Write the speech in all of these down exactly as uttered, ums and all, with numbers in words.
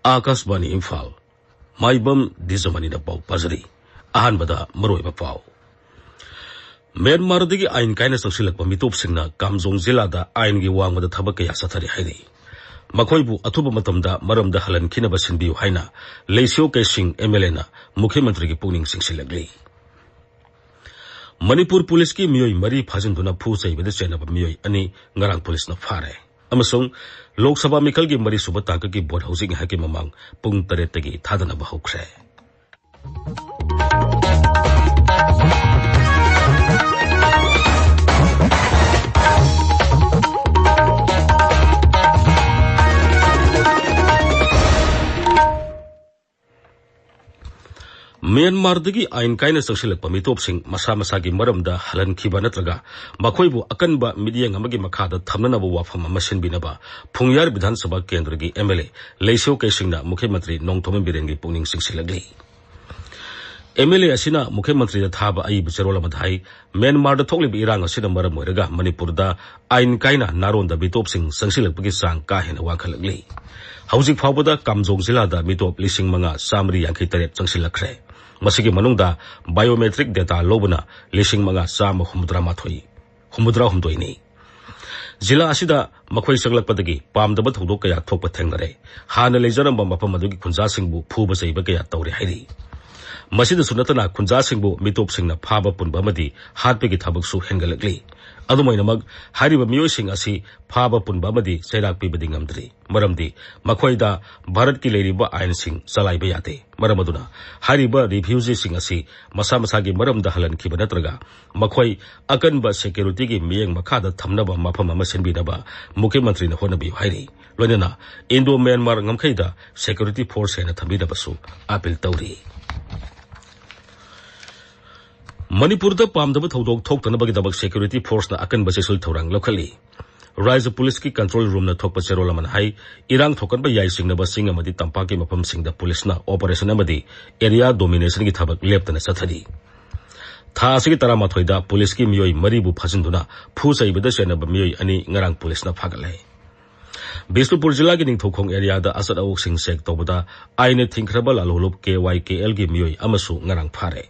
ꯑꯥꯀꯥꯁꯕꯥꯅꯤ ꯏꯝꯐꯥꯜ꯫ ꯃꯥꯏꯕꯝ ꯗꯤꯖꯃꯅꯤꯅ ꯄꯥꯎ ꯄꯥꯖꯔꯤ꯫ ꯑꯍꯥꯟꯕꯗ ꯃꯔꯨꯑꯣꯏꯕ ꯄꯥꯎ꯫ ꯃ꯭ꯌꯥꯟꯃꯥꯔꯗꯒꯤ ꯑꯥꯏꯟ ꯀꯥꯏꯅ ꯆꯪꯁꯤꯜꯂꯛꯄ ꯃꯤꯇꯣꯞꯁꯤꯡꯅ ꯀꯥꯝꯖꯣꯡ ꯖꯤꯂꯥꯗ ꯑꯥꯏꯟꯒꯤ ꯋꯥꯡꯃꯗ ꯊꯕꯛ ꯀꯌꯥ ꯆꯠꯊꯔꯤ ꯍꯥꯏꯔꯤ꯫ ꯃꯈꯣꯏꯕꯨ ꯑꯊꯨꯕ ꯃꯇꯝꯗ ꯃꯔꯝꯗ ꯍꯜꯍꯟꯈꯤꯅꯕ ꯁꯤꯟꯕꯤꯌꯨ ꯍꯥꯏꯅ ꯂꯩꯁꯤꯌꯣ ꯀꯦꯁꯤꯡ ꯑꯦꯝ ꯑꯦꯜ ꯑꯦꯅ ꯃꯨꯈ꯭ꯌ ꯃꯟꯇ꯭ꯔꯤꯒꯤ ꯄꯨꯛꯅꯤꯡ ꯆꯤꯡꯁꯤꯜꯂꯛꯂꯤ꯫ ꯃꯅꯤꯄꯨꯔ ꯄꯨꯂꯤꯁꯀꯤ ꯃꯤꯑꯣꯏ ꯃꯔꯤ ꯐꯥꯖꯤꯟꯗꯨꯅ ꯐꯨ ꯆꯩꯕꯗ ꯆꯦꯟꯅꯕ ꯃꯤꯑꯣꯏ ꯑꯅꯤ ꯉꯔꯥꯡ ꯄꯨꯂꯤꯁꯅ ꯐꯥꯔꯦ꯫ ꯑꯃꯁꯨꯡ ꯂꯣꯛ ꯁꯚꯥ ꯃꯤꯈꯜꯒꯤ ꯃꯔꯤꯁꯨꯕ ꯇꯥꯡꯀꯛꯀꯤ ꯚꯣꯠ ꯍꯧꯖꯤꯛ ꯉꯥꯏꯍꯥꯛꯀꯤ ꯃꯃꯥꯡ ꯄꯨꯡ ꯇꯔꯦꯠꯇꯒꯤ ꯊꯥꯗꯅꯕ ꯍꯧꯈ꯭ꯔꯦ꯫ ꯃ꯭ꯌꯥꯟꯃꯥꯔꯗꯒꯤ ꯑꯥꯏꯟ ꯀꯥꯏꯅ ꯆꯪꯁꯤꯜꯂꯛꯄ ꯃꯤꯇꯣꯞꯁꯤꯡ ꯃꯁꯥ ꯃꯁꯥꯒꯤ ꯃꯔꯝꯗ ꯍꯜꯍꯟꯈꯤꯕ ꯅꯠꯇ꯭ꯔꯒ ꯃꯈꯣꯏꯕꯨ ꯑꯀꯟꯕ ꯃꯤꯠꯌꯦꯡ ꯑꯃꯒꯤ ꯃꯈꯥꯗ ꯊꯝꯅꯅꯕ ꯋꯥꯐꯝ ꯑꯃ ꯁꯤꯟꯕꯤꯅꯕ ꯐꯨꯡꯌꯥꯔ ꯕꯤꯙꯥꯟ ꯁꯚꯥ ꯀꯦꯟꯗ꯭ꯔꯒꯤ ꯑꯦꯝ ꯑꯦꯜ ꯑꯦ ꯂꯩꯁꯤꯌꯣ ꯀꯦꯁꯤꯡꯅ ꯃꯨꯈ꯭ꯌ ꯃꯟꯇ꯭ꯔꯤ ꯅꯣꯡꯊꯣꯝꯕꯝ ꯕꯤꯔꯦꯟꯒꯤ ꯄꯨꯛꯅꯤꯡ ꯆꯤꯡꯁꯤꯜꯂꯛꯂꯤ꯫ ꯑꯦꯝ ꯑꯦꯜ ꯑꯦ ꯑꯁꯤꯅ ꯃꯨꯈ꯭ꯌ ꯃꯟꯇ꯭ꯔꯤꯗ ꯊꯥꯕ ꯑꯏꯕ ꯆꯦꯔꯣꯜ ꯑꯃꯗ ꯍꯥꯏ, ꯃ꯭ꯌꯥꯟꯃꯥꯔꯗ ꯊꯣꯛꯂꯤꯕ ꯏꯔꯥꯡ ꯑꯁꯤꯅ ꯃꯔꯝ ꯑꯣꯏꯔꯒ ꯃꯅꯤꯄꯨꯔꯗ ꯑꯥꯏꯟ ꯀꯥꯏꯅ ꯅꯥꯔꯣꯟꯗ ꯃꯤꯇꯣꯞꯁꯤꯡ ꯆꯪꯁꯤꯜꯂꯛꯄꯒꯤ ꯆꯥꯡ ꯀꯥ ꯍꯦꯟꯅ ꯋꯥꯡꯈꯠꯂꯛꯂꯤ꯫ ꯍꯧꯖꯤꯛ ꯐꯥꯎꯕꯗ ꯀꯥꯝꯖꯣꯡ ꯖꯤꯂꯥꯗ ꯃꯤꯇꯣꯞ ꯂꯤꯁꯤꯡ ꯃꯉꯥ ꯆꯥꯃꯔꯤ ꯌꯥꯡꯈꯩ ꯇꯔꯦꯠ ꯆꯪꯁꯤꯜꯂꯛꯈ꯭ꯔꯦ꯫ ꯃꯁꯤꯒꯤ ꯃꯅꯨꯡꯗ ꯕꯥꯏꯑꯣꯃꯦꯇ꯭ꯔꯤꯛ ꯗꯦꯇꯥ ꯂꯧꯕꯅ ꯂꯤꯁꯤꯡ ꯃꯉꯥ ꯆꯥꯝꯃ ꯍꯨꯝꯐꯨꯇꯔꯥ ꯃꯥꯊꯣꯏ, ꯍꯨꯝꯐꯨꯇꯔꯥ ꯍꯨꯝꯗꯣꯏꯅꯤ꯫ ꯖꯤꯂꯥ ꯑꯁꯤꯗ ꯃꯈꯣꯏ ꯆꯪꯂꯛꯄꯗꯒꯤ ꯄꯥꯝꯗꯕ ꯊꯧꯗꯣꯛ ꯀꯌꯥ ꯊꯣꯛꯄ ꯊꯦꯡꯅꯔꯦ꯫ ꯍꯥꯟꯅ ꯂꯩꯖꯔꯝꯕ ꯃꯐꯝ ꯑꯗꯨꯒꯤ ꯈꯨꯟꯖꯥꯁꯤꯡꯕꯨ ꯐꯨꯕ ꯆꯩꯕ ꯀꯌꯥ ꯇꯧꯔꯦ ꯍꯥꯏꯔꯤ꯫ ꯃꯁꯤꯗꯁꯨ ꯅꯠꯇꯅ ꯈꯨꯟꯖꯥꯁꯤꯡꯕꯨ ꯃꯤꯇꯣꯞꯁꯤꯡꯅ ꯐꯥꯕ ꯄꯨꯟꯕ ꯑꯃꯗꯤ ꯍꯥꯠꯄꯒꯤ ꯊꯕꯛꯁꯨ ꯍꯦꯟꯒꯠꯂꯛꯂꯤ꯫ ꯑꯗꯨꯝ ꯑꯣꯏꯅꯃꯛ, ꯍꯥꯏꯔꯤꯕ ꯃꯤꯑꯣꯏꯁꯤꯡ ꯑꯁꯤ ꯐꯥꯕ ꯄꯨꯟꯕ ꯑꯃꯗꯤ ꯆꯩꯔꯥꯛ ꯄꯤꯕꯗꯤ ꯉꯝꯗ꯭ꯔꯤ꯫ ꯃꯔꯝꯗꯤ ꯃꯈꯣꯏꯗ ꯚꯥꯔꯠꯀꯤ ꯂꯩꯔꯤꯕ ꯑꯥꯏꯟꯁꯤꯡ ꯆꯂꯥꯏꯕ ꯌꯥꯗꯦ꯫ ꯃꯔꯝ ꯑꯗꯨꯅ ꯍꯥꯏꯔꯤꯕ ꯔꯤꯐ꯭ꯌꯨꯖꯤꯁꯤꯡ ꯑꯁꯤ ꯃꯁꯥ ꯃꯁꯥꯒꯤ ꯃꯔꯝꯗ ꯍꯜꯍꯟꯈꯤꯕ ꯅꯠꯇ꯭ꯔꯒ ꯃꯈꯣꯏ ꯑꯀꯟꯕ ꯁꯦꯀ꯭ꯌꯨꯔꯤꯇꯤꯒꯤ ꯃꯤꯠꯌꯦꯡ ꯃꯈꯥꯗ ꯊꯝꯅꯕ ꯃꯐꯝ ꯑꯃ ꯁꯤꯟꯕꯤꯅꯕ ꯃꯨꯈ꯭ꯌ ꯃꯟꯇ꯭ꯔꯤꯅ ꯍꯣꯠꯅꯕꯤꯌꯨ ꯍꯥꯏꯔꯤ꯫ ꯂꯣꯏꯅꯅ ꯏꯟꯗꯣ ꯃ꯭ꯌꯥꯟꯃꯥꯔ ꯉꯝꯈꯩꯗ ꯁꯦꯀ꯭ꯌꯨꯔꯤꯇꯤ ꯐꯣꯔꯁ ꯍꯦꯟꯅ ꯊꯝꯕꯤꯅꯕꯁꯨ ꯑꯥꯄꯤꯜ ꯇꯧꯔꯤ꯫ ꯃꯅꯤꯄꯨꯔꯗ ꯄꯥꯝꯗꯕ ꯊꯧꯗꯣꯛ ꯊꯣꯛꯇꯅꯕꯒꯤꯗꯃꯛ ꯁꯦꯀ꯭ꯌꯨꯔꯤꯇꯤ ꯐꯣꯔꯁꯅ ꯑꯀꯟꯕ ꯆꯦꯛꯁꯤꯜ ꯊꯧꯔꯥꯡ ꯂꯧꯈꯠꯂꯤ꯫ ꯔꯥꯖ꯭ꯌ ꯄꯨꯂꯤꯁꯀꯤ ꯀꯟꯇ꯭ꯔꯣꯜ ꯔꯨꯝꯅ ꯊꯣꯛꯄ ꯆꯦꯔꯣꯜ ꯑꯃꯅ ꯍꯥꯏ, ꯏꯔꯥꯡ ꯊꯣꯛꯀꯟꯕ ꯌꯥꯏ ꯆꯤꯡꯅꯕ ꯆꯤꯡ ꯑꯃꯗꯤ ꯇꯝꯄꯥꯛꯀꯤ ꯃꯐꯝꯁꯤꯡꯗ ꯄꯨꯂꯤꯁꯅ ꯑꯣꯄꯔꯦꯁꯟ ꯑꯃꯗꯤ ꯑꯦꯔꯤꯌꯥ ꯗꯣꯃꯤꯅꯦꯁꯟꯒꯤ ꯊꯕꯛ ꯂꯦꯞꯇꯅ ꯆꯠꯊꯔꯤ꯫ ꯊꯥ ꯑꯁꯤꯒꯤ ꯇꯔꯥꯃꯥꯊꯣꯏꯗ ꯄꯨꯂꯤꯁꯀꯤ ꯃꯤꯑꯣꯏ ꯃꯔꯤꯕꯨ ꯐꯥꯖꯤꯟꯗꯨꯅ ꯐꯨ ꯆꯩꯕꯗ ꯆꯦꯟꯅꯕ ꯃꯤꯑꯣꯏ ꯑꯅꯤ ꯉꯔꯥꯡ ꯄꯨꯂꯤꯁꯅ ꯐꯥꯒꯠꯂꯦ꯫ ꯕꯤꯁꯅꯨꯄꯨꯔ ꯖꯤꯂꯥꯒꯤ ꯅꯤꯡꯊꯧꯈꯣꯡ ꯑꯦꯔꯤꯌꯥꯗ ꯑꯁꯠ ꯑꯋꯣꯛꯁꯤꯡ ꯆꯦꯛ ꯇꯧꯕꯗ ꯑꯥꯏꯟꯅ ꯊꯤꯡꯈ꯭ꯔꯕ ꯂꯥꯜꯍꯧꯂꯨꯞ ꯀꯦ ꯋꯥꯏ ꯀꯦ ꯑꯦꯜꯒꯤ ꯃꯤꯑꯣꯏ ꯑꯃꯁꯨ ꯉꯔꯥꯡ ꯐꯥꯔꯦ꯫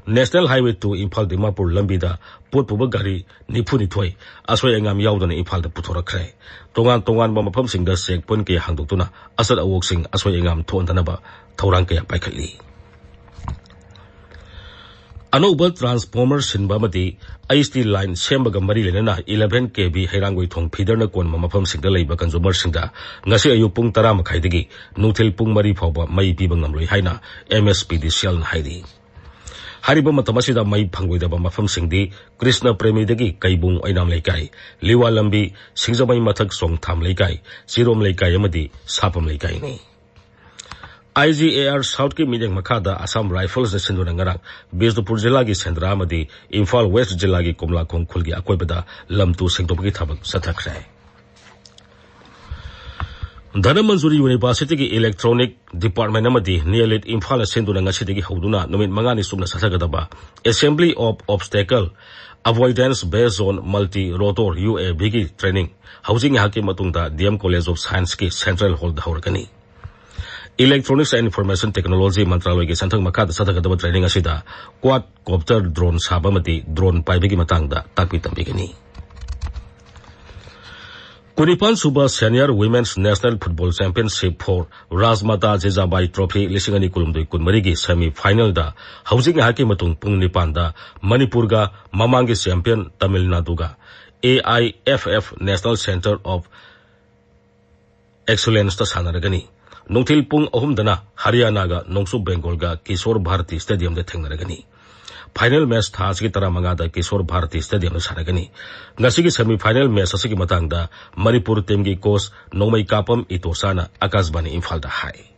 National highway two Imphal Dimapur ꯂꯝꯕꯤꯗ ꯄꯣꯠ ꯄꯨꯕ ꯒꯥꯔꯤ ꯅꯤꯐꯨꯅꯤꯊꯣꯏ ꯑꯁꯣꯏ ꯑꯉꯥꯝ ꯌꯥꯎꯗꯅ ꯏꯝꯐꯥꯜꯗ ꯄꯨꯊꯣꯔꯛꯈ꯭ꯔꯦ꯫ ꯇꯣꯉꯥꯟ ꯇꯣꯉꯥꯟꯕ ꯃꯐꯝꯁꯤꯡꯗ ꯆꯦꯛ ꯄꯣꯏꯟ ꯀꯌꯥ ꯍꯥꯡꯗꯣꯛꯇꯨꯅ ꯑꯁꯠ ꯑꯋꯣꯛꯁꯤꯡ ꯑꯁꯣꯏ ꯑꯉꯥꯝ ꯊꯣꯛꯍꯟꯗꯅꯕ ꯊꯧꯔꯥꯡ ꯀꯌꯥ ꯄꯥꯏꯈꯠꯂꯤ꯫ ꯑꯅꯧꯕ ꯇ꯭ꯔꯥꯟꯁꯐꯣꯔꯃꯔ ꯁꯤꯟꯕ ꯑꯃꯗꯤ ꯑꯩꯆ ꯇꯤ ꯂꯥꯏꯟ ꯁꯦꯝꯕꯒ ꯃꯔꯤ ꯂꯩꯅꯅ ꯏꯂꯦꯚꯦꯟ ꯀꯦ ꯚꯤ ꯍꯩꯔꯥꯡꯒꯣꯏꯊꯣꯡ ꯐꯤꯗꯔꯅ ꯀꯣꯟꯕ ꯃꯐꯝꯁꯤꯡꯗ ꯂꯩꯕ ꯀꯟꯖꯨꯃꯔꯁꯤꯡꯗ ꯉꯁꯤ ꯑꯌꯨꯛ ꯄꯨꯡ ꯇꯔꯥ ꯃꯈꯥꯏꯗꯒꯤ ꯅꯨꯡꯊꯤꯜ ꯄꯨꯡ ꯃꯔꯤ ꯐꯥꯎꯕ ꯃꯩ ꯄꯤꯕ ꯉꯝꯂꯣꯏ ꯍꯥꯏꯅ ꯑꯦꯝ ꯑꯦꯁ ꯄꯤ ꯗꯤ ꯁꯤ ꯑꯦꯜꯅ ꯍꯥꯏꯔꯤ꯫ ꯍꯥꯏꯔꯤꯕ ꯃꯇꯝ ꯑꯁꯤꯗ ꯃꯩ ꯐꯪꯂꯣꯏꯗꯕ ꯃꯐꯝꯁꯤꯡꯗꯤ ꯀ꯭ꯔꯤꯁꯅ ꯄ꯭ꯔꯦꯃꯤꯗꯒꯤ ꯀꯩꯕꯨꯡ ꯑꯣꯏꯅꯥꯝ ꯂꯩꯀꯥꯏ, ꯂꯤꯋꯥ ꯂꯝꯕꯤ, ꯁꯤꯡꯖꯃꯩ ꯃꯊꯛ ꯆꯣꯡꯊꯥꯝ ꯂꯩꯀꯥꯏ, ꯆꯤꯔꯣꯝ ꯂꯩꯀꯥꯏ ꯑꯃꯗꯤ ꯁꯥꯄꯝ ꯂꯩꯀꯥꯏꯅꯤ꯫ ꯑꯥꯏ ꯖꯤ ꯑꯦ ꯑꯥꯔ ꯁꯥꯎꯠꯀꯤ ꯃꯤꯠꯌꯦꯡ ꯃꯈꯥꯗ ꯑꯁꯥꯝ ꯔꯥꯏꯐꯜꯁꯅ ꯁꯤꯟꯗꯨꯅ ꯉꯔꯥꯡ ꯕꯤꯁꯅꯨꯄꯨꯔ ꯖꯤꯂꯥꯒꯤ ꯁꯦꯟꯗ꯭ꯔꯥ ꯑꯃꯗꯤ ꯏꯝꯐꯥꯜ ꯋꯦꯁ ꯖꯤꯂꯥꯒꯤ ꯀꯣꯝꯂꯥꯈꯣꯡ ꯈꯨꯜꯒꯤ ꯑꯀꯣꯏꯕꯗ ꯂꯝ ꯇꯨ ꯁꯦꯡꯗꯣꯛꯄꯒꯤ ꯊꯕꯛ ꯆꯠꯊꯈ꯭ꯔꯦ꯫ ꯙꯅꯃꯟꯖꯨꯔꯤ ꯌꯨꯅꯤꯚꯔꯁꯤꯇꯤꯒꯤ ꯏꯂꯦꯛꯇ꯭ꯔꯣꯅꯤꯛ ꯗꯤꯄꯥꯔꯠꯃꯦꯟ ꯑꯃꯗꯤ ꯅꯤꯌꯦꯂꯤꯠ ꯏꯝꯐꯥꯜꯅ ꯁꯤꯟꯗꯨꯅ ꯉꯁꯤꯗꯒꯤ ꯍꯧꯗꯨꯅ ꯅꯨꯃꯤꯠ ꯃꯉꯥꯅꯤ ꯆꯨꯞꯅ ꯆꯠꯊꯒꯗꯕ Assembly of Obstacle, Avoidance Based on Multi Rotor, U A ꯚꯤꯒꯤ ꯇ꯭ꯔꯦꯅꯤꯡ ꯍꯧꯖꯤꯛ ꯉꯥꯏꯍꯥꯛꯀꯤ ꯃꯇꯨꯡꯗ ꯗꯤ ꯑꯦꯝ ꯀꯣꯂꯦꯖ ꯑꯣꯐ ꯁꯥꯏꯟꯁꯀꯤ ꯁꯦꯟꯇ꯭ꯔꯦꯜ ꯍꯣꯜꯗ ꯍꯧꯔꯒꯅꯤ꯫ Electronics and Information Technology ꯃꯟꯇ꯭ꯔꯥꯂꯣꯏꯒꯤ ꯁꯦꯟꯊꯪ ꯃꯈꯥꯗ ꯆꯠꯊꯒꯗꯕ ꯇ꯭ꯔꯦꯅꯤꯡ ꯑꯁꯤꯗ ꯀ꯭ꯋꯥꯗ ꯀꯣꯞꯇꯔ ꯗ꯭ꯔꯣꯟ ꯁꯥꯕ ꯑꯃꯗꯤ ꯗ꯭ꯔꯣꯟ ꯄꯥꯏꯕꯒꯤ ꯃꯇꯥꯡꯗ ꯇꯥꯛꯄꯤ ꯇꯝꯕꯤꯒꯅꯤ꯫ ꯀꯨꯟꯅꯤꯄꯥꯟ ꯁꯨꯕ Senior Women's National Football Championship for Rajmata Jijabai Trophy ꯂꯤꯁꯤꯡ ꯑꯅꯤ ꯀꯨꯟꯍꯨꯝꯗꯣꯏ ꯀꯨꯟꯃꯔꯤꯒꯤ semi finalꯗ ꯍꯧꯖꯤꯛ ꯉꯥꯏꯍꯥꯛꯀꯤ ꯃꯇꯨꯡ ꯄꯨꯡ ꯅꯤꯄꯥꯟꯗ ꯃꯅꯤꯄꯨꯔꯒ ꯃꯃꯥꯡꯒꯤ ꯆꯦꯝꯄꯤꯌꯟ ꯇꯥꯃꯤꯜ ꯅꯥꯗꯨꯒ A I F F National Centre of Excellenceꯇ ꯁꯥꯟꯅꯔꯒꯅꯤ꯫ ꯅꯨꯡꯊꯤꯜ ꯄꯨꯡ ꯑꯍꯨꯝꯗꯅ ꯍꯔꯤꯌꯥꯅꯥꯒ ꯅꯣꯡꯆꯨꯞ ꯕꯦꯡꯒꯣꯜꯒ ꯀꯤꯁꯣꯔ ꯚꯥꯔꯇꯤ ꯁ꯭ꯇꯦꯗꯤꯌꯝꯗ ꯊꯦꯡꯅꯔꯒꯅꯤ꯫ ꯐꯥꯏꯅꯦꯜ ꯃꯦꯆ ꯊꯥ ꯑꯁꯤꯒꯤ ꯇꯔꯥꯃꯉꯥꯗ ꯀꯤꯁꯣꯔ ꯚꯥꯔꯇꯤ ꯁ꯭ꯇꯦꯗꯤꯌꯝꯗ ꯁꯥꯟꯅꯒꯅꯤ꯫ ꯉꯁꯤꯒꯤ semi final ꯃꯦꯆ ꯑꯁꯤꯒꯤ ꯃꯇꯥꯡꯗ ꯃꯅꯤꯄꯨꯔ ꯇꯤꯝꯒꯤ ꯀꯣꯆ ꯅꯣꯡꯃꯩꯀꯥꯄꯝ ꯏꯇꯣꯆꯥꯅ ꯑꯀꯥꯁꯕꯥꯅꯤ ꯏꯝꯐꯥꯜꯗ ꯍꯥꯏ꯫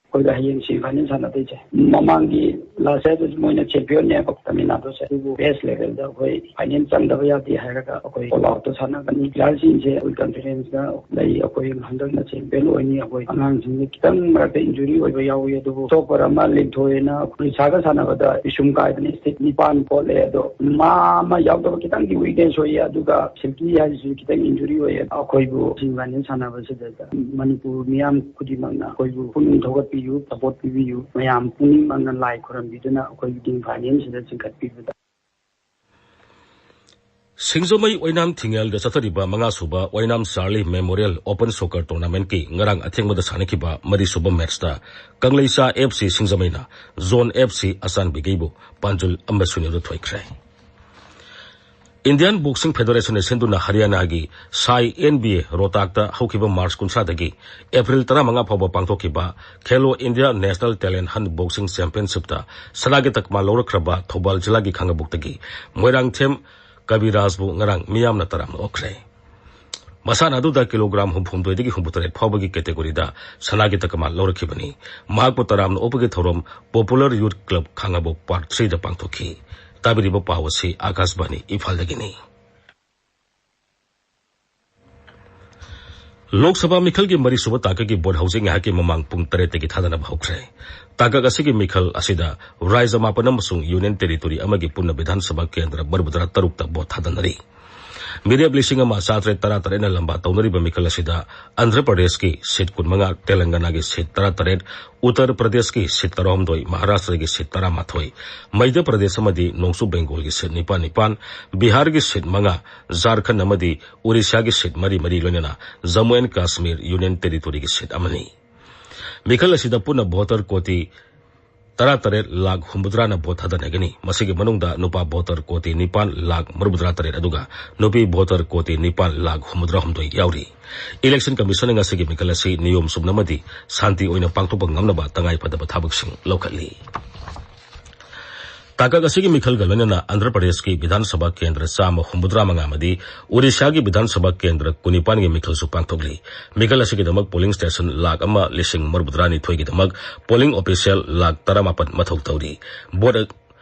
ꯑꯩꯈꯣꯏꯒ ꯍꯌꯦꯡ semi final ꯁꯥꯟꯅꯗꯣꯏꯁꯦ꯫ ꯃꯃꯥꯡꯒꯤ last year ꯗꯁꯨ ꯃꯣꯏꯅ champion ꯅꯦꯕ ꯇꯥꯃꯤꯜ ꯅꯥꯗꯨꯁꯦ, ꯑꯗꯨꯕꯨ best level ꯗ ꯑꯩꯈꯣꯏ final ꯆꯪꯗꯕ ꯌꯥꯗꯦ ꯍꯥꯏꯔꯒ ꯑꯩꯈꯣꯏ all out ꯇ ꯁꯥꯟꯅꯒꯅꯤ꯫ Player ꯁꯤꯡꯁꯦ full confidence ꯇ ꯂꯩ꯫ ꯑꯩꯈꯣꯏ ꯍꯟꯗꯛꯅ champion ꯑꯣꯏꯅꯤ꯫ ꯑꯩꯈꯣꯏ ꯑꯉꯥꯡꯁꯤꯡꯁꯦ ꯈꯤꯇꯪ ꯃꯔꯛꯇ injury ꯑꯣꯏꯕ ꯌꯥꯎꯏ, ꯑꯗꯨꯕꯨ topper ꯑꯃ ꯂꯤꯟꯊꯣꯏꯅ ꯎꯔꯤꯁꯥꯒ ꯁꯥꯟꯅꯕꯗ ꯄꯤꯁꯨꯝ ꯀꯥꯏꯗꯅ state ꯅꯤꯄꯥꯟ ꯄꯣꯠꯂꯦ꯫ ꯑꯗꯣ ꯃꯥ ꯑꯃ ꯌꯥꯎꯗꯕ ꯈꯤꯇꯪꯗꯤ weakness ꯑꯣꯏꯌꯦ, ꯑꯗꯨꯒ ꯁꯤꯜꯀꯤ ꯍꯥꯏꯁꯤꯁꯨ ꯈꯤꯇꯪ injury ꯑꯣꯏꯌꯦ꯫ ꯑꯩꯈꯣꯏꯕꯨ semi final ꯁꯥꯟꯅꯕꯁꯤꯗ ꯃꯅꯤꯄꯨꯔ ꯃꯤꯌꯥꯝ ꯈꯨꯗꯤꯡꯃꯛꯅ ꯑꯩꯈꯣꯏꯕꯨ ꯄꯨꯛꯅꯤꯡ ꯊꯧꯒꯠꯄꯤꯌꯨ, support ꯄꯤꯕꯤꯌꯨ꯫ ꯃꯌꯥꯝ ꯄꯨꯛꯅꯤꯡ ꯃꯪꯅ ꯂꯥꯏ ꯈꯨꯔꯝꯕꯤꯗꯨꯅ ꯑꯩꯈꯣꯏꯒꯤ team final ꯁꯤꯗ ꯆꯤꯡꯈꯠꯄꯤꯕꯗ꯫ ꯁꯤꯡꯖꯃꯩ ꯑꯣꯏꯅꯥꯝ ꯊꯤꯡꯉꯦꯜꯗ ꯆꯠꯊꯔꯤꯕ ꯃꯉꯥ ꯁꯨꯕ ꯑꯣꯏꯅꯥꯝ Charlie Memorial Open Soccer Tournament ꯀꯤ ꯉꯔꯥꯡ ꯑꯊꯦꯡꯕꯗ ꯁꯥꯟꯅꯈꯤꯕ ꯃꯔꯤ ꯁꯨꯕ match ꯇ ꯀꯪꯂꯩꯆꯥ F C ꯁꯤꯡꯖꯃꯩꯅ Zone F C ꯑꯆꯥꯟꯕꯤꯒꯩꯕꯨ ꯄꯥꯟꯖꯨꯜ ꯑꯃ ꯁꯤꯅꯣ ꯗ ꯊꯣꯏꯈ꯭ꯔꯦ꯫ Indian Boxing Federation ꯅ ꯁꯤꯟꯗꯨꯅ ꯍꯔꯤꯌꯥꯅꯥꯒꯤ ꯁꯥꯏ N B A ꯔꯣꯍꯇꯥꯛꯇ ꯍꯧꯈꯤꯕ March ꯀꯨꯟꯊ꯭ꯔꯥꯗꯒꯤ April ꯇꯔꯥꯃꯉꯥ ꯐꯥꯎꯕ ꯄꯥꯡꯊꯣꯛꯈꯤꯕ Khelo India National Talent Hunt Boxing Championship ꯇ ꯁꯅꯥꯒꯤ ꯇꯛꯃꯥ ꯂꯧꯔꯛꯈ꯭ꯔꯕ ꯊꯧꯕꯥꯜ ꯖꯤꯂꯥꯒꯤ ꯈꯥꯡꯉꯕꯣꯛꯇꯒꯤ ꯃꯣꯏꯔꯥꯡꯊꯦꯝ ꯀꯕꯤꯔꯥꯖꯕꯨ ꯉꯔꯥꯡ ꯃꯤꯌꯥꯝꯅ ꯇꯔꯥꯝꯅ ꯑꯣꯛꯈ꯭ꯔꯦ꯫ ꯃꯁꯥꯟꯅ ꯑꯗꯨꯗ ꯀꯤꯂꯣꯒ꯭ꯔꯥꯝ ꯍꯨꯝꯐꯨꯍꯨꯝꯗꯣꯏꯗꯒꯤ ꯍꯨꯝꯐꯨꯇꯔꯦꯠ ꯐꯥꯎꯕꯒꯤ category ꯗ ꯁꯅꯥꯒꯤ ꯇꯛꯃꯥ ꯂꯧꯔꯛꯈꯤꯕꯅꯤ꯫ ꯃꯍꯥꯛꯄꯨ ꯇꯔꯥꯝꯅ ꯑꯣꯛꯄꯒꯤ ꯊꯧꯔꯝ Popular Youth Club ꯈꯥꯡꯉꯕꯣꯛ Park three ꯗ ꯄꯥꯡꯊꯣꯛꯈꯤ꯫ ꯇꯥꯕꯤꯔꯤꯕ ꯄꯥꯎ ꯑꯁꯤ ꯑꯥꯀꯥꯁꯕꯥꯅꯤ ꯏꯝꯐꯥꯜꯗꯒꯤꯅꯤ꯫ ꯂꯣꯛ ꯁꯚꯥ ꯃꯤꯈꯜꯒꯤ ꯃꯔꯤꯁꯨꯕ ꯇꯥꯡꯀꯛꯀꯤ ꯚꯣꯠ ꯍꯧꯖꯤꯛ ꯉꯥꯏꯍꯥꯛꯀꯤ ꯃꯃꯥꯡ ꯄꯨꯡ ꯇꯔꯦꯠꯇꯒꯤ ꯊꯥꯗꯅꯕ ꯍꯧꯈ꯭ꯔꯦ꯫ ꯇꯥꯡꯀꯛ ꯑꯁꯤꯒꯤ ꯃꯤꯈꯜ ꯑꯁꯤꯗ ꯔꯥꯖ꯭ꯌ ꯃꯥꯄꯟ ꯑꯃꯁꯨꯡ ꯌꯨꯅꯤꯌꯟ ꯇꯦꯔꯤꯇꯣꯔꯤ ꯑꯃꯒꯤ ꯄꯨꯟꯅ ꯕꯤꯙꯥꯟ ꯁꯚꯥ ꯀꯦꯟꯗ꯭ꯔ ꯃꯔꯤꯐꯨꯇꯔꯥ ꯇꯔꯨꯛꯇ ꯚꯣꯠ ꯊꯥꯗꯅꯔꯤ꯫ ꯃꯤꯔꯦꯞ ꯂꯤꯁꯤꯡ ꯑꯃ ꯆꯥꯇꯔꯦꯠ ꯇꯔꯥꯇꯔꯦꯠꯅ ꯂꯝꯕꯥ ꯇꯧꯅꯔꯤꯕ ꯃꯤꯈꯜ ꯑꯁꯤꯗ ꯑꯟꯙ꯭ꯔ ꯄ꯭ꯔꯗꯦꯁꯀꯤ ꯁꯤꯠ ꯀꯨꯟꯃꯉꯥ, ꯇꯦꯂꯪꯒꯅꯥꯒꯤ ꯁꯤꯠ ꯇꯔꯥꯇꯔꯦꯠ, ꯎꯠꯇꯔ ꯄ꯭ꯔꯗꯦꯁꯀꯤ ꯁꯤꯠ ꯇꯔꯥꯍꯨꯝꯗꯣꯏ, ꯃꯍꯥꯔꯥꯁꯇ꯭ꯔꯒꯤ ꯁꯤꯠ ꯇꯔꯥꯃꯥꯊꯣꯏ, ꯃꯩꯙ꯭ꯌ ꯄ꯭ꯔꯗꯦꯁ ꯑꯃꯗꯤ ꯅꯣꯡꯆꯨꯞ ꯕꯦꯡꯒꯣꯜꯒꯤ ꯁꯤꯠ ꯅꯤꯄꯥꯟ ꯅꯤꯄꯥꯟ, ꯕꯤꯍꯥꯔꯒꯤ ꯁꯤꯠ ꯃꯉꯥ, ꯖꯥꯔꯈꯟꯗ ꯑꯃꯗꯤ ꯑꯣꯔꯤꯁꯥꯒꯤ ꯁꯤꯠ ꯃꯔꯤ ꯃꯔꯤ, ꯂꯣꯏꯅꯅ ꯖꯝꯃꯨ ꯑꯦꯟ ꯀꯥꯁꯃꯤꯔ ꯌꯨꯅꯤꯌꯟ ꯇꯦꯔꯤꯇꯣꯔꯤꯒꯤ ꯁꯤꯠ ꯑꯃꯅꯤ꯫ ꯃꯤꯈꯜ ꯑꯁꯤꯗ ꯄꯨꯟꯅ ꯚꯣꯇꯔ ꯀꯣꯇꯤ ꯇꯔꯥꯇꯔꯦꯠ ꯂꯥꯈ ꯍꯨꯝꯐꯨꯇꯔꯥꯅ ꯚꯣꯠ ꯊꯥꯗꯅꯒꯅꯤ꯫ ꯃꯁꯤꯒꯤ ꯃꯅꯨꯡꯗ ꯅꯨꯄꯥ ꯚꯣꯇꯔ ꯀꯣꯇꯤ ꯅꯤꯄꯥꯟ ꯂꯥꯈ ꯃꯔꯤꯐꯨꯇꯔꯥ ꯇꯔꯦꯠ ꯑꯗꯨꯒ ꯅꯨꯄꯤ ꯚꯣꯇꯔ ꯀꯣꯇꯤ ꯅꯤꯄꯥꯟ ꯂꯥꯈ ꯍꯨꯝꯐꯨꯇꯔꯥꯍꯨꯝꯗꯣꯏ ꯌꯥꯎꯔꯤ꯫ ꯏꯂꯦꯛꯁꯟ ꯀꯃꯤꯁꯟꯅ ꯉꯁꯤꯒꯤ ꯃꯤꯈꯜ ꯑꯁꯤ ꯅꯤꯌꯣꯝ ꯆꯨꯝꯅ ꯑꯃꯗꯤ ꯁꯥꯟꯇꯤ ꯑꯣꯏꯅ ꯄꯥꯡꯊꯣꯛꯄ ꯉꯝꯅꯕ ꯇꯉꯥꯏꯐꯗꯕ ꯊꯕꯛꯁꯤꯡ ꯂꯧꯈꯠꯂꯤ꯫ ꯇꯥꯡꯀꯛ ꯑꯁꯤꯒꯤ ꯃꯤꯈꯜꯒ ꯂꯣꯏꯅꯅ ꯑꯟꯙ꯭ꯔ ꯄ꯭ꯔꯗꯦꯁꯀꯤ ꯕꯤꯙꯥꯟ ꯁꯚꯥ ꯀꯦꯟꯗ꯭ꯔ ꯆꯥꯝꯃ ꯍꯨꯝꯐꯨꯇꯔꯥ ꯃꯉꯥ ꯑꯃꯗꯤ ꯑꯣꯔꯤꯁꯥꯒꯤ ꯕꯤꯙꯥꯟ ꯁꯚꯥ ꯀꯦꯟꯗ꯭ꯔ ꯀꯨꯟꯅꯤꯄꯥꯟꯒꯤ ꯃꯤꯈꯜꯁꯨ ꯄꯥꯡꯊꯣꯛꯂꯤ꯫ ꯃꯤꯈꯜ ꯑꯁꯤꯒꯤꯗꯃꯛ ꯄꯣꯂꯤꯡ ꯁ꯭ꯇꯦꯁꯟ ꯂꯥꯈ ꯑꯃ ꯂꯤꯁꯤꯡ ꯃꯔꯤꯐꯨꯇꯔꯥꯅꯤꯊꯣꯏꯒꯤꯗꯃꯛ ꯄꯣꯂꯤꯡ ꯑꯣꯐꯤꯁꯤꯌꯦꯜ ꯂꯥꯈ ꯇꯔꯥꯃꯥꯄꯟ ꯃꯊꯧ ꯇꯧꯔꯤ꯫ ꯚꯣꯠ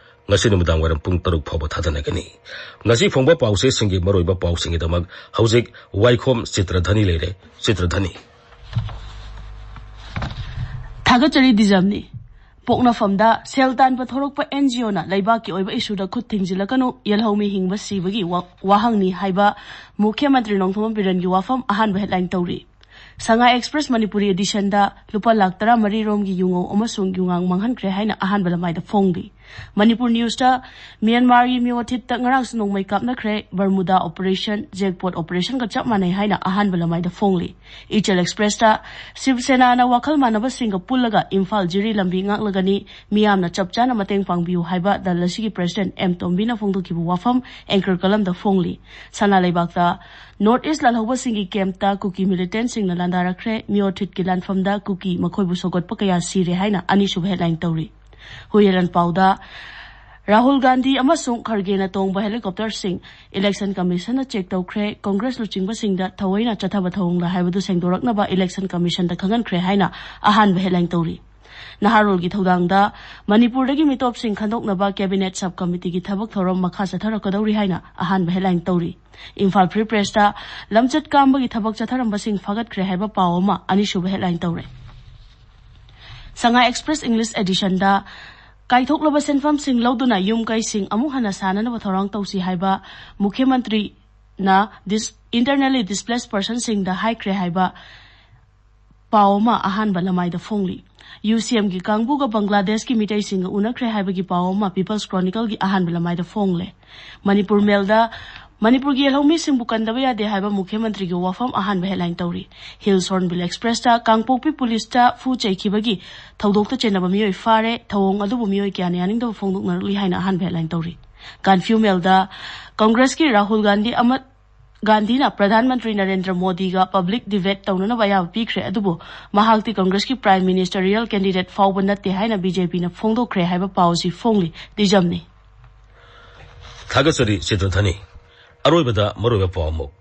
ꯉꯁꯤ ꯅꯨꯃꯤꯗꯥꯡ ꯋꯥꯏꯔꯝ ꯄꯨꯡ ꯇꯔꯨꯛ ꯐꯥꯎꯕ ꯊꯥꯗꯅꯒꯅꯤ꯫ ꯉꯁꯤ ꯐꯣꯡꯕ ꯄꯥꯎꯆꯦꯁꯤꯡꯒꯤ ꯃꯔꯨꯑꯣꯏꯕ ꯄꯥꯎꯁꯤꯡꯒꯤꯗꯃꯛ ꯍꯧꯖꯤꯛ ꯋꯥꯏꯈꯣꯝ ꯆꯤꯇ꯭ꯔꯙꯅꯤ ꯂꯩꯔꯦ꯫ ꯆꯤꯇ꯭ꯔꯙꯅꯤ꯫ ꯊꯥꯒꯠꯆꯔꯤ ꯗꯤꯖꯝꯅꯤ꯫ ꯄꯣꯛꯅꯐꯝꯗ ꯁꯦꯜ ꯇꯥꯟꯕ ꯊꯣꯔꯛꯄ ꯑꯦꯟ ꯖꯤ ꯑꯣꯅ ꯂꯩꯕꯥꯛꯀꯤ ꯑꯣꯏꯕ ꯏꯁꯨꯗ ꯈꯨꯠ ꯊꯤꯡꯖꯤꯜꯂꯛꯀꯅꯨ, ꯌꯦꯜꯍꯧꯃꯤ ꯍꯤꯡꯕ ꯁꯤꯕꯒꯤ ꯋꯥ-, ꯋꯥꯍꯪꯅꯤ ꯍꯥꯏꯕ ꯃꯨꯈ꯭ꯌ ꯃꯟꯇ꯭ꯔꯤ ꯅꯣꯡꯊꯣꯝꯕꯝ ꯕꯤꯔꯦꯟꯒꯤ ꯋꯥꯐꯝ ꯑꯍꯥꯟꯕ ꯍꯦꯗꯂꯥꯏꯟ ꯇꯧꯔꯤ꯫ ꯁꯉꯥꯏ ꯑꯦꯛꯁꯄ꯭ꯔꯦꯁ ꯃꯅꯤꯄꯨꯔꯤ ꯑꯦꯗꯤꯁꯟꯗ ꯂꯨꯄꯥ ꯂꯥꯈ ꯇꯔꯥꯃꯔꯤ ꯔꯣꯝꯒꯤ ꯌꯨꯉꯧ ꯑꯃꯁꯨꯡ ꯌꯨꯉꯥꯡ ꯃꯥꯡꯍꯟꯈ꯭ꯔꯦ ꯍꯥꯏꯅ ꯑꯍꯥꯟꯕ ꯂꯃꯥꯏꯗ ꯐꯣꯡꯂꯤ꯫ ꯃꯅꯤꯄꯨꯔ ꯅ꯭ꯌꯨꯁꯇ ꯃ꯭ꯌꯥꯟꯃꯥꯔꯒꯤ ꯃꯤꯑꯣꯊꯤꯠꯇ ꯉꯔꯥꯡꯁꯨ ꯅꯣꯡꯃꯩ ꯀꯥꯞꯅꯈ꯭ꯔꯦ, ꯕꯔꯃꯨꯗꯥ ꯑꯣꯄꯔꯦꯁꯟ, ꯖꯦꯛꯄꯣꯠ ꯑꯣꯄꯔꯦꯁꯟꯒ ꯆꯞ ꯃꯥꯟꯅꯩ ꯍꯥꯏꯅ ꯑꯍꯥꯟꯕ ꯂꯃꯥꯏꯗ ꯐꯣꯡꯂꯤ꯫ ꯏꯆꯦꯜ ꯑꯦꯛꯁꯄ꯭ꯔꯦꯁꯇ ꯁꯤꯕ ꯁꯦꯅꯥꯅ ꯋꯥꯈꯜ ꯃꯥꯟꯅꯕꯁꯤꯡꯒ ꯄꯨꯜꯂꯒ ꯏꯝꯐꯥꯜ ꯖꯤꯔꯤ ꯂꯝꯕꯤ ꯉꯥꯛꯂꯒꯅꯤ, ꯃꯤꯌꯥꯝꯅ ꯆꯞ ꯆꯥꯅ ꯃꯇꯦꯡ ꯄꯥꯡꯕꯤꯌꯨ ꯍꯥꯏꯕ ꯗꯜ ꯑꯁꯤꯒꯤ ꯄ꯭ꯔꯦꯁꯤꯗꯦꯟꯠ ꯑꯦꯝ ꯇꯣꯝꯕꯤꯅ ꯐꯣꯡꯗꯣꯛꯈꯤꯕ ꯋꯥꯐꯝ ꯑꯦꯡꯀꯔ ꯀꯂꯝꯗ ꯐꯣꯡꯂꯤ꯫ ꯁꯅꯥ ꯂꯩꯕꯥꯛꯇ ꯅꯣꯔꯠ ꯏꯁ ꯂꯥꯜꯍꯧꯕꯁꯤꯡꯒꯤ ꯀꯦꯝꯞꯇ ꯀꯨꯀꯤ ꯃꯤꯂꯤꯇꯦꯟꯠꯁꯤꯡꯅ ꯂꯥꯟꯗꯥꯔꯛꯈ꯭ꯔꯦ, ꯃꯤꯑꯣꯊꯤꯠꯀꯤ ꯂꯥꯟꯐꯝꯗ ꯀꯨꯀꯤ ꯃꯈꯣꯏꯕꯨ ꯁꯧꯒꯠꯄ ꯀꯌꯥ ꯁꯤꯔꯦ ꯍꯥꯏꯅ ꯑꯅꯤꯁꯨꯕ ꯍꯦꯗꯂꯥꯏꯟ ꯇꯧꯔꯤ꯫ ꯍꯨꯏꯌꯦꯂꯟ ꯄꯥꯎꯗ ꯔꯥꯍꯨꯜ ꯒꯥꯟꯙꯤ ꯑꯃꯁꯨꯡ ꯈꯔꯒꯦꯅ ꯇꯣꯡꯕ ꯍꯦꯂꯤꯀꯣꯞꯇꯔꯁꯤꯡ ꯏꯂꯦꯛꯁꯟ ꯀꯃꯤꯁꯟꯅ ꯆꯦꯛ ꯇꯧꯈ꯭ꯔꯦ, ꯀꯣꯡꯒ꯭ꯔꯦꯁ ꯂꯨꯆꯤꯡꯕꯁꯤꯡꯗ ꯊꯑꯣꯏꯅ ꯆꯠꯊꯕ ꯊꯧꯑꯣꯡꯂ ꯍꯥꯏꯕꯗꯨ ꯁꯦꯡꯗꯣꯔꯛꯅꯕ ꯏꯂꯦꯛꯁꯟ ꯀꯃꯤꯁꯟꯗ ꯈꯪꯍꯟꯈ꯭ꯔꯦ ꯍꯥꯏꯅ ꯑꯍꯥꯟꯕ ꯍꯦꯗꯂꯥꯏꯟ ꯇꯧꯔꯤ꯫ ꯅꯍꯥꯔꯣꯜꯒꯤ ꯊꯧꯗꯥꯡꯗ ꯃꯅꯤꯄꯨꯔꯗꯒꯤ ꯃꯤꯇꯣꯞꯁꯤꯡ ꯈꯟꯗꯣꯛꯅꯕ ꯀꯦꯕꯤꯅꯦꯠ ꯁꯕ ꯀꯃꯤꯇꯤꯒꯤ ꯊꯕꯛ ꯊꯧꯔꯝ ꯃꯈꯥ ꯆꯠꯊꯔꯛꯀꯗꯧꯔꯤ ꯍꯥꯏꯅ ꯑꯍꯥꯟꯕ ꯍꯦꯗꯂꯥꯏꯟ ꯇꯧꯔꯤ꯫ ꯏꯝꯐꯥꯜ ꯐ꯭ꯔꯤ ꯄ꯭ꯔꯦꯁꯇ ꯂꯝꯆꯠ ꯀꯥꯝꯕꯒꯤ ꯊꯕꯛ ꯆꯠꯊꯔꯝꯕꯁꯤꯡ ꯐꯥꯒꯠꯈ꯭ꯔꯦ ꯍꯥꯏꯕ ꯄꯥꯎ ꯑꯃ ꯑꯅꯤꯁꯨꯕ ꯍꯦꯗꯂꯥꯏꯟ ꯇꯧꯔꯦ꯫ ꯁꯉꯥꯏ ꯑꯦꯛꯁꯄ꯭ꯔꯦꯁ ꯏꯪꯂꯤꯁ ꯑꯦꯗꯤꯁꯟꯗ ꯀꯥꯏꯊꯣꯛꯂꯕ ꯁꯦꯟꯐꯝꯁꯤꯡ ꯂꯧꯗꯨꯅ ꯌꯨꯝ ꯀꯩꯁꯤꯡ ꯑꯃꯨꯛ ꯍꯟꯅ ꯁꯥꯅꯅꯕ ꯊꯧꯔꯥꯡ ꯇꯧꯁꯤ ꯍꯥꯏꯕ ꯃꯨꯈ꯭ꯌ ꯃꯟꯇ꯭ꯔꯤꯅ ꯗꯤꯁ-, ꯏꯟꯇꯔꯅꯦꯜꯂꯤ ꯗꯤꯁꯄ꯭ꯂꯦꯁ ꯄꯔꯁꯟꯁꯤꯡꯗ ꯍꯥꯏꯈ꯭ꯔꯦ ꯍꯥꯏꯕ ꯄꯥꯎ ꯑꯃ ꯑꯍꯥꯟꯕ ꯂꯃꯥꯏꯗ ꯐꯣꯡꯂꯤ꯫ ꯌꯨ ꯁꯤ ꯑꯦꯝꯒꯤ ꯀꯥꯡꯕꯨꯒ ꯕꯪꯒ꯭ꯂꯥꯗꯦꯁꯀꯤ ꯃꯤꯇꯩꯁꯤꯡꯒ ꯎꯅꯈ꯭ꯔꯦ ꯍꯥꯏꯕꯒꯤ ꯄꯥꯎ ꯑꯃ ꯄꯤꯄꯜꯁ ꯀ꯭ꯔꯣꯅꯤꯀꯜꯒꯤ ꯑꯍꯥꯟꯕ ꯂꯃꯥꯏꯗ ꯐꯣꯡꯂꯦ꯫ ꯃꯅꯤꯄꯨꯔ ꯃꯦꯜꯗ ꯃꯅꯤꯄꯨꯔꯒꯤ ꯌꯦꯜꯍꯧꯃꯤꯁꯤꯡꯕꯨ ꯀꯟꯗꯕ ꯌꯥꯗꯦ ꯍꯥꯏꯕ ꯃꯨꯈ꯭ꯌ ꯃꯟꯇ꯭ꯔꯤꯒꯤ ꯋꯥꯐꯝ ꯑꯍꯥꯟꯕ ꯍꯦꯗꯂꯥꯏꯟ ꯇꯧꯔꯤ꯫ ꯍꯤꯜꯁ ꯍꯣꯔꯟꯕꯤꯜ ꯑꯦꯛꯁꯄ꯭ꯔꯦꯁꯇ ꯀꯥꯡꯄꯣꯛꯄꯤ ꯄꯨꯂꯤꯁꯇ ꯐꯨ ꯆꯩꯈꯤꯕꯒꯤ ꯊꯧꯗꯣꯛꯇ ꯆꯦꯟꯅꯕ ꯃꯤꯑꯣꯏ ꯐꯥꯔꯦ, ꯊꯧꯑꯣꯡ ꯑꯗꯨꯕꯨ ꯃꯤꯑꯣꯏ ꯀꯌꯥꯅ ꯌꯥꯅꯤꯡꯗꯕ ꯐꯣꯡꯗꯣꯛꯅꯔꯛꯂꯤ ꯍꯥꯏꯅ ꯑꯍꯥꯟꯕ ꯍꯦꯗꯂꯥꯏꯟ ꯇꯧꯔꯤ꯫ ꯀꯥꯟꯐ꯭ꯌꯨ ꯃꯦꯜꯗ ꯀꯪꯒ꯭ꯔꯦꯁꯀꯤ ꯔꯥꯍꯨꯜ ꯒꯥꯟꯙꯤ ꯑꯃ ꯒꯥꯟꯙꯤꯅ ꯄ꯭ꯔꯙꯥꯟ ꯃꯟꯇ꯭ꯔꯤ ꯅꯔꯦꯟꯗ꯭ꯔ ꯃꯣꯗꯤꯒ ꯄꯕ꯭ꯂꯤꯛ ꯗꯤꯕꯦꯠ ꯇꯧꯅꯅꯕ ꯑꯌꯥꯕ ꯄꯤꯈ꯭ꯔꯦ, ꯑꯗꯨꯕꯨ ꯃꯍꯥꯛꯇꯤ ꯀꯪꯒ꯭ꯔꯦꯁꯀꯤ ꯄ꯭ꯔꯥꯏꯝ ꯃꯤꯅꯤꯁꯇꯔꯤꯌꯦꯜ ꯀꯦꯟꯗꯤꯗꯦꯠ ꯐꯥꯎꯕ ꯅꯠꯇꯦ ꯍꯥꯏꯅ ꯕꯤ ꯖꯦ ꯄꯤꯅ ꯐꯣꯡꯗꯣꯛꯈ꯭ꯔꯦ ꯍꯥꯏꯕ ꯄꯥꯎꯁꯤ ꯐꯣꯡꯂꯤ꯫ ꯗꯤꯖꯝꯅꯤ꯫ ꯊꯥꯒꯠꯆꯔꯤ ꯆꯤꯇ꯭ꯔ ꯙꯅꯤ꯫ ꯑꯔꯣꯏꯕꯗ ꯃꯔꯨꯑꯣꯏꯕ ꯄꯥꯎ ꯑꯃꯨꯛ꯫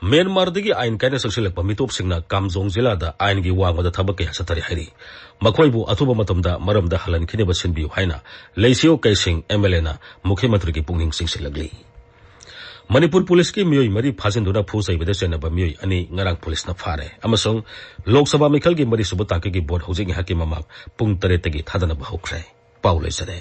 ꯃ꯭ꯌꯥꯟꯃꯥꯔꯗꯒꯤ ꯑꯥꯏꯟ ꯀꯥꯏꯅ ꯆꯪꯁꯤꯜꯂꯛꯄ ꯃꯤꯇꯣꯞꯁꯤꯡꯅ ꯀꯥꯝꯖꯣꯡ ꯖꯤꯂꯥꯗ ꯑꯥꯏꯟꯒꯤ ꯋꯥꯡꯃꯗ ꯊꯕꯛ ꯀꯌꯥ ꯆꯠꯊꯔꯤ ꯍꯥꯏꯔꯤ꯫ ꯃꯈꯣꯏꯕꯨ ꯑꯊꯨꯕ ꯃꯇꯝꯗ ꯃꯔꯝꯗ ꯍꯜꯍꯟꯈꯤꯅꯕ ꯁꯤꯟꯕꯤꯌꯨ ꯍꯥꯏꯅ ꯂꯩꯁꯤꯌꯣ ꯀꯩꯁꯤꯡ ꯑꯦꯝ ꯑꯦꯜ ꯑꯦꯅ ꯃꯨꯈ꯭ꯌ ꯃꯟꯇ꯭ꯔꯤꯒꯤ ꯄꯨꯛꯅꯤꯡ ꯆꯤꯡꯁꯤꯜꯂꯛꯂꯤ꯫ ꯃꯅꯤꯄꯨꯔ ꯄꯨꯂꯤꯁꯀꯤ ꯃꯤꯑꯣꯏ ꯃꯔꯤ ꯐꯥꯖꯤꯟꯗꯨꯅ ꯐꯨ ꯆꯩꯕꯗ ꯆꯦꯟꯅꯕ ꯃꯤꯑꯣꯏ ꯑꯅꯤ ꯉꯔꯥꯡ ꯄꯨꯂꯤꯁꯅ ꯐꯥꯔꯦ ꯑꯃꯁꯨꯡ ꯂꯣꯛ ꯁꯚꯥ ꯃꯤꯈꯜꯒꯤ ꯃꯔꯤꯁꯨꯕ ꯇꯥꯡꯀꯛꯀꯤ ꯚꯣꯠ ꯍꯧꯖꯤꯛ ꯉꯥꯏꯍꯥꯛꯀꯤ ꯃꯃꯥꯡ ꯄꯨꯡ ꯇꯔꯦꯠꯇꯒꯤ ꯊꯥꯗꯅꯕ ꯍꯧꯈ꯭ꯔꯦ꯫ ꯄꯥꯎ ꯂꯣꯏꯖꯔꯦ꯫